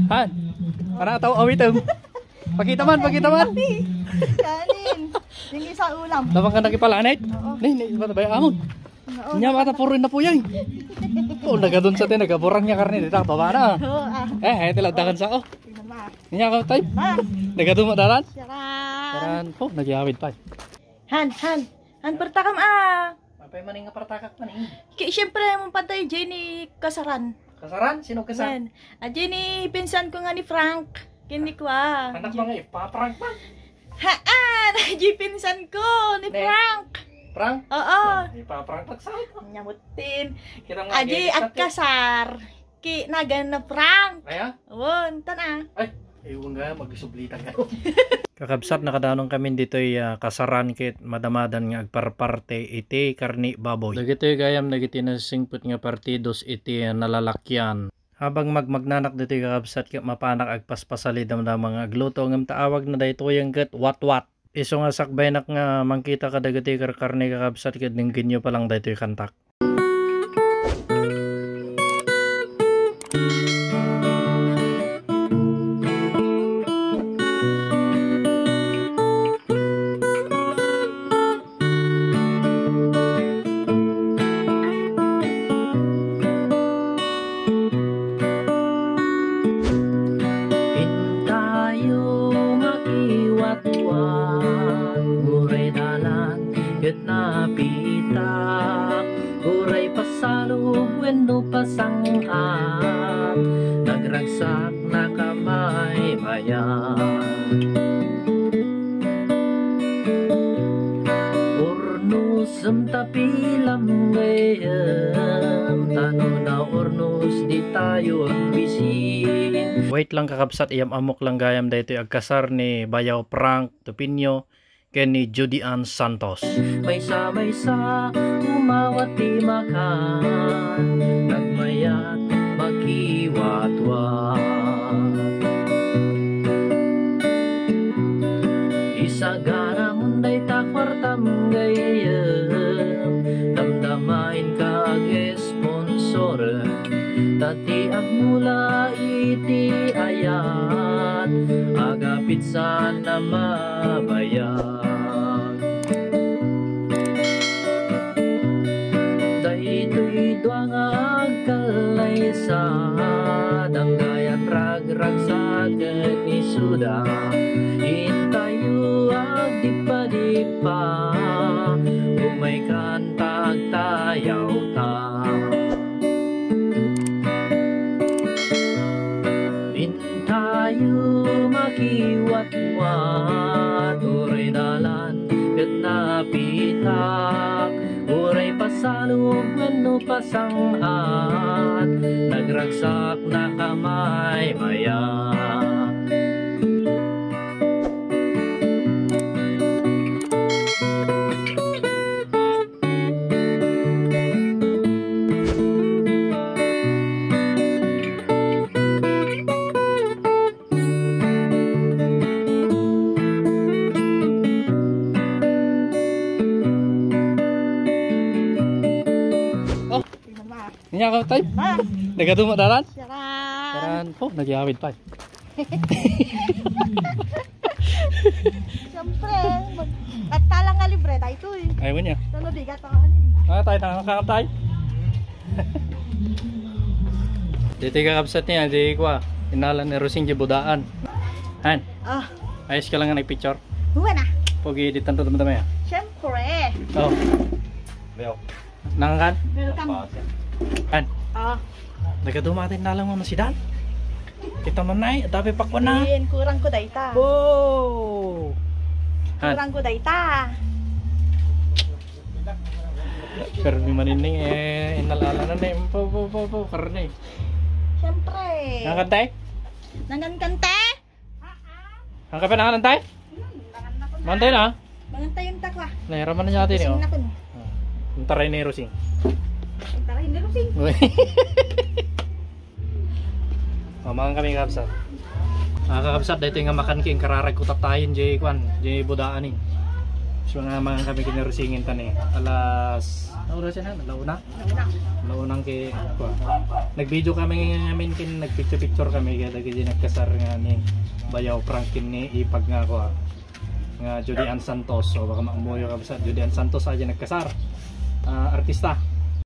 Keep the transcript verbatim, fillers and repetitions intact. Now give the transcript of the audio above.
Han, para ataw awitem. Pakita man, pakita man. Kanin. Yung isa ulam. Tapang ka nakipalanit? Oo. Ni, ni, iba na ba yung amon? Oo, Nya, mata puro na po yan. Oh, nagadun sa tin, nagaburang niya karne dito, baba na. Oo, ah. Eh, eh, tila dagan sa, oh. Tingnan mo, ah. Nya, ako, tay. Ah. Nagadun mo, daran? Charan. Charan. Oh, nagyawid pa. Han, han. Han, pertakam, ah. Apay maning nga pertakak maning. Ki, siyempre, mong pantay, Jenny Kasaran. Kasaran? Sino kasar? Yan. Ah, Jenny, pinsan ko nga ni Frank. Kini kwa. Anak mga ipaprank man. Haan! Di pinsan ko ni Ne? Frank. Frank? Oo. Oh, ipaprank pagsakit mo. Nyamutin. Kita mo Aji agedit at natin. Kasar. Ki nagan na Frank. Aya? Won, tana. Ay, ayun nga, magsublitan ka. Kakabsat, nakadanon kami ditoy, ah, kasaran ket madamadan nga agparparte iti karni baboy. Dagitoy gayam dagiti nasingpet nga partidos iti, ah, nalalakyan. Habang magmagnanak ditoy kakabsat ket mapanak agpaspasali damdama nga agluto ngem ta awagna daytoyen ket watwat. Isu nga sakbaynak nga mangkita kadagiti karkarne kakabsat ket denggenyo pa lang daytoy kantak. Intayo makiwatwat, uray dalan ket napitak, uray pasalog wenno pasang-at, nagragsak na kamaymayan. Urnusem ta pilam gayam, ta no naurnos ditayo agbisi. Wait lang kakabsat, iyam-amok lang gayam daytoy agkasar ni Bayaw Frank Tupinio ken ni Judy Ann Santos. Maysa-maysa, umawat ti makan, nagmayat, makiwatwat. Isagaram dayta kuartam gayam, damdamaen ka ag-sponsor, ta ti agmula iti ayat, agapit saan a mabayag. Daytoy dua nga agkallaysa, danggayat ragragsak ken isuda. Intayo agdippadippa, umay kanta agtayawta. Intayo makiwatwat, uray dalan ket napitak, uray pasalog wenno pasang-at, nagragsak na kamaymayan. Oh, tingnan mo, ah. Nya ka, tay? Ma. Nagaduma dalan? Charan. Charan. Oh, nagyawid pa. Siyempre, mag-, at talang nga libre, daytoy. Ay, wala. Ano, bigat ako, ano? Ah, tay, tanga ka, tay? Dito kakabsat niya, di kwa. Inalan ni Rosing di budaan. Han? Ah. Ayos ka lang nga nagpicture? Huwag na. Pogi, di tanto tama-tama ya. Siyempre. Oh. Leo. Nangakan? Welcome. Han? Ah. Nagadumatin na lang, Mama, si Dan. Kita man na eh, tabi pa ko na. Din, kurang ko dayta. Oh. Han? Kurang ko dayta. Pero di manining eh, inalala na eh. Po, po, po, po, karne. Siyempre. Nangkantay? Nangkantay? Ang kape na nantay? Mantay na. Mangantay yung takwa. Nahiraman na niya ate niyo. Sing na kun. Ang taray ni Rosing. Ang taray ni Rosing. Uy. Oh, mangan kami, kakabsat. Mga kakabsat, dahil nga makan king kararag ko tatayin, jay kwan, jay budaan eh. So, nga mangan kami kinarusingin tani. Alas Ano oras na? Alauna? Alaunang ki, kua. Nag-video kami ngamin ken nagpicture-picture kami kadagiti nagkasar nga ni Bayaw Frank ken ni Ipag nga, kua, nga Judy Ann Santos. So, baka maammoyo ka sa Judy Ann Santos, aya nagkasar. Ah, artista.